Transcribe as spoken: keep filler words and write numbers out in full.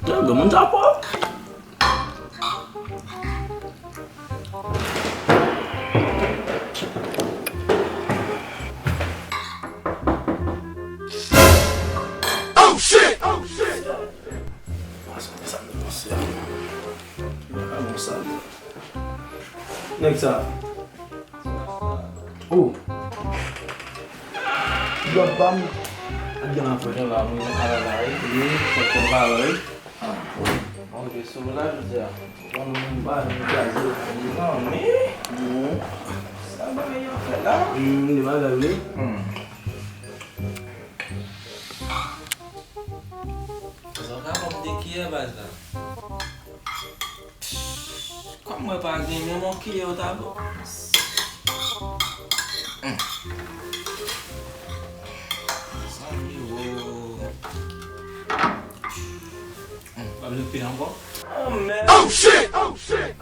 Tande, moun sa fò. Oh shit! Oh shit! Nèg sa. Oh. Lòt pa m. Ak gen afè. Gen la, mwen gen ala la, wi. Wi, fòk fè m pale, wi. Ah. Bon, je sou la, jodi a. Bon, nou pa nou gaze. Non, men. Sa bagay yo fè la. Hmm, li malad, wi. Hmm. Sa w ka ban m de kiyè, baz la? Kòm mwen pa gen menm yon kiyè, w ta bon. Sa m ye wo. Hmm, pa vle peye ankò? Oh, mèd. Oh, shit! Oh, shit!